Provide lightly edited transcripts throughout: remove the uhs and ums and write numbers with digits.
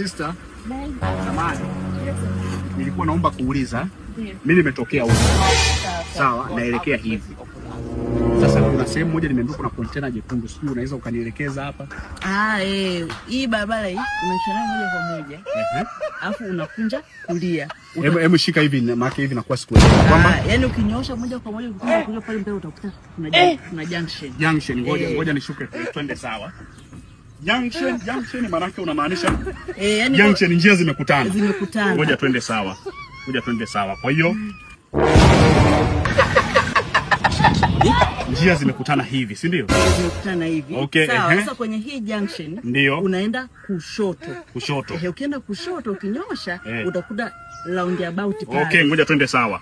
Sister, samahani. Nilikuwa naomba kuuliza. Mimi nimetokea huko. Sawa, naelekea hivi. Sasa kuna sehemu moja nimeambiwa kuna container jekundu, sijui unaweza ukanielekeza hapa? Hii barabara hii unaishana moja kwa moja. Alafu unakunja kulia. Hebu shika hivi, maana hivi nakuwa sikuelewi. Kwamba yani ukinyoosha moja kwa moja ukikunja pale mbele utakuta kuna junction. Junction, ngoja nishuke twende sawa. Junction maana yake unamaanisha yani junction njia zimekutana. Zimekutana. Ngoja twende sawa. Kwa hiyo njia zimekutana hivi, si ndio? Zimekutana hivi. Okay, sawa. Sasa kwenye hii junction ndio unaenda kushoto. Kushoto. Ukienda kushoto ukinyosha utakuta roundabout pale. Okay, ngoja twende sawa.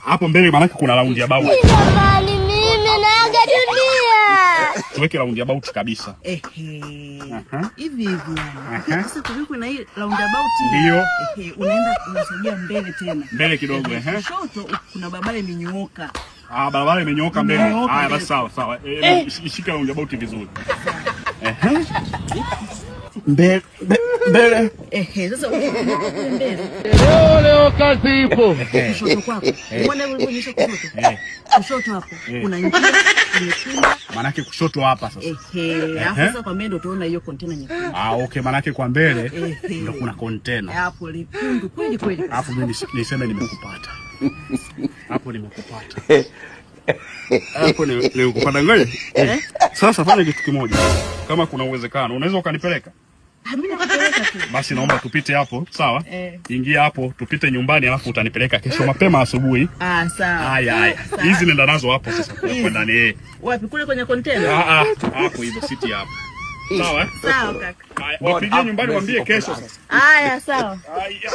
Hapo mbele maana yake kuna roundabout. Jamani, mimi naaga dunia. Tuweke roundabout kabisa. Hivi hivi. Sasa kuna hii roundabout. Ndio. Unaenda unasogea mbele tena. Mbele kidogo. Kushoto kuna barabara imenyooka. Ah, barabara imenyooka mbele. Haya basi sawa sawa. Shika roundabout vizuri. Mbele mbele. Sasa ukienda mbele. Leo kazi ipo. Kushoto kwako. Unaona ulivyonyesha kushoto? Kushoto hapo. Kuna njia nyekundu. Maana yake kushoto hapa sasa. Alafu sasa kwa mbele ndio utaona hiyo container nyekundu. Ah, okay, maana yake kwa mbele ndio kuna container. Hapo lekundu kweli kweli. Hapo mimi niseme nimekupata. Hapo nimekupata. Hapo nimekupata ngoja. Sasa fanya kitu kimoja. Kama kuna uwezekano unaweza ukanipeleka? Mimi nakupeleka tu. Basi naomba tupite hapo, sawa? Ingia hapo, tupite nyumbani alafu utanipeleka kesho mapema asubuhi. Ah, sawa. Haya. Hizi nenda nazo hapo sasa kwa ndani. Wapi kule kwenye container? Hapo hivyo siti hapo. Sawa? Sawa kaka. Haya, wapigie nyumbani waambie kesho sasa. Haya, sawa. Haya.